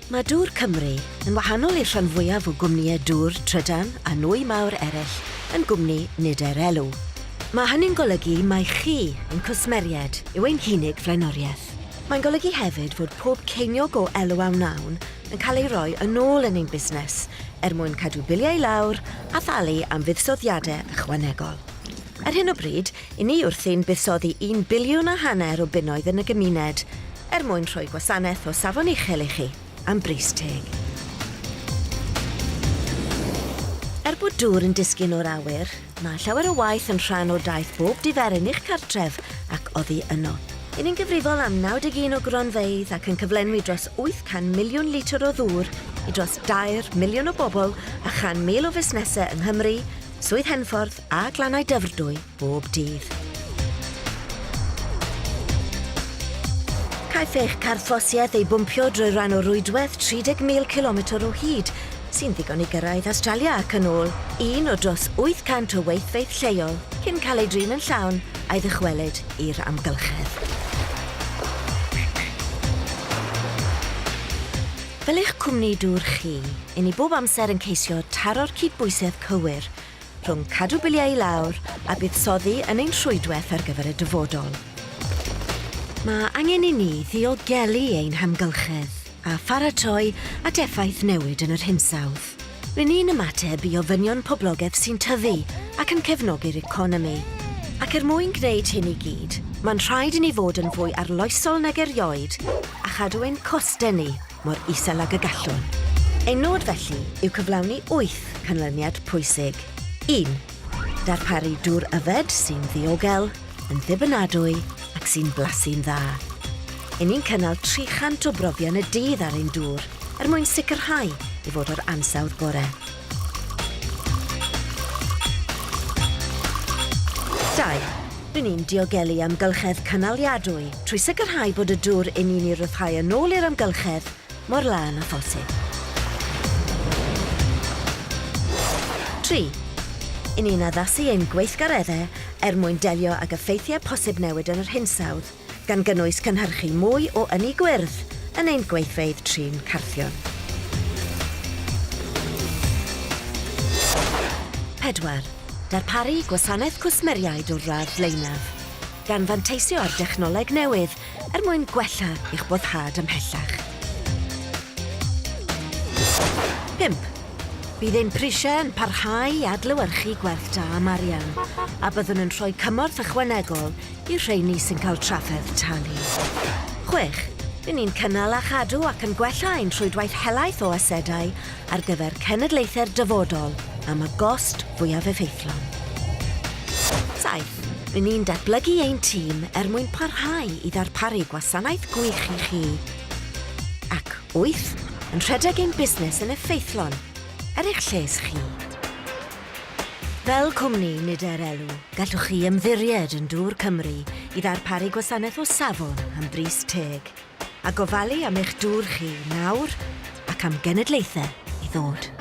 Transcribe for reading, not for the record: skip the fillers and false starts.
Mae Dŵr Cymru, yn wahanol i'r rhan fwyaf o gwmnïau dŵr, trydan a nwy mawr eraill, yn gwmni nid er elw. Mae hynny'n golygu mai chi, ein cwsmeriaid, yw ein hunig flaenoriaeth. Mae'n golygu hefyd fod pob ceiniog o elw a wnawn yn cael ei roi yn ôl yn ein busnes er mwyn cadw biliau i lawr a thalu am fuddsoddiadau ychwanegol. Ar hyn o bryd, 'Y ni wrthi'n buddsoddi un biliwn a hanner o bunnoedd yn y gymuned er mwyn rhoi gwasanaeth o safon uchel i chi am bris teg. Er bod dŵr yn disgyn o'r awyr, mae llawer o waith yn rhan o daith bob diferyn i'ch cartref ac oddi yno. 'Y ni'n gyfrifol am 91 o gronfeydd ac yn cyflenwi dros 800 miliwn litr o ddŵr i dros dair miliwn o bobl a 100,000 o fusnesau yng Nghymru, Swydd Henffordd a Glannau Dyfrdwy bob dydd. Caiff eich carthffosiaeth ei bwmpio drwy ran o rwydwaith 30,000 cilometr o hyd, sy'n ddigon i gyrraedd Awstralia ac yn ôl, un o dros 800 o weithfeydd lleol, cyn cael ei drin yn llawn a'i ddychwelyd i'r amgylchedd. Fel eich cwmni dŵr chi, 'yn ni bob amser yn ceisio taro'r cydbwysedd cywir rhwng cadw biliau i lawr a buddsoddi yn ein rhwydwaith ar gyfer y dyfodol. Mae angen i ni ddiogelu ein hamgylchedd a pharatoi at effaith newid yn yr hinsawdd. Rŷn ni'n ymateb i ofynion poblogaeth sy'n tyfu ac yn cefnogi'r economi. Ac er mwyn gwneud hyn i gyd, mae'n rhaid i ni fod yn fwy arloesol nag erioed a chadw ein costau ni mor isel ag y gallwn. Ein nod felly yw cyflawni wyth canlyniad pwysig. 1. Darparu dŵr yfed sy'n ddiogel, yn ddibynadwy ac sy'n blasu'n dda. Y'n ni'n cynnal 300 o brofion y dydd ar ein dŵr er mwyn sicrhau ei fod o'r ansawdd gorau. 2. Ry'n ni'n diogelu amgylchedd cynaliadwy trwy sicrhau bod y dŵr 'yn ni'n ei ryddhau yn ôl i'r amgylchedd mor lân â phosib. 3. 'Yn ni'n addasu ein gweithgareddau er mwyn delio ag effeithiau posib newid yn yr hinsawdd, gan gynnwys cynhyrchu mwy o ynni gwyrdd yn ein gweithfeydd trin carthion. 4. Darparu gwasanaeth cwsmeriaid o'r radd flaenaf, gan fanteisio ar dechnoleg newydd er mwyn gwella eich boddhad ymhellach. 5. Bydd ein prisiau yn parhau i adlewyrchu gwerth da am arian, a byddwn yn rhoi cymorth ychwanegol i'r rheini sy'n cael trafferth talu. 6. Ry'n ni'n cynnal a chadw ac yn gwella ein rhwydwaith helaeth o asedau ar gyfer cenedlaethau'r dyfodol am y gost fwyaf effeithlon. 7. Ry'n ni'n datblygu ein tîm er mwyn parhau i ddarparu gwasanaeth gwych i chi. Ac 8. Yn rhedeg ein busnes yn effeithlon er eich lles chi. Fel cwmni nid er elw, gallwch chi ymddiried yn Dŵr Cymru i ddarparu gwasanaeth o safon am bris teg, a gofalu am eich dŵr chi nawr ac am genedlaethau i ddod.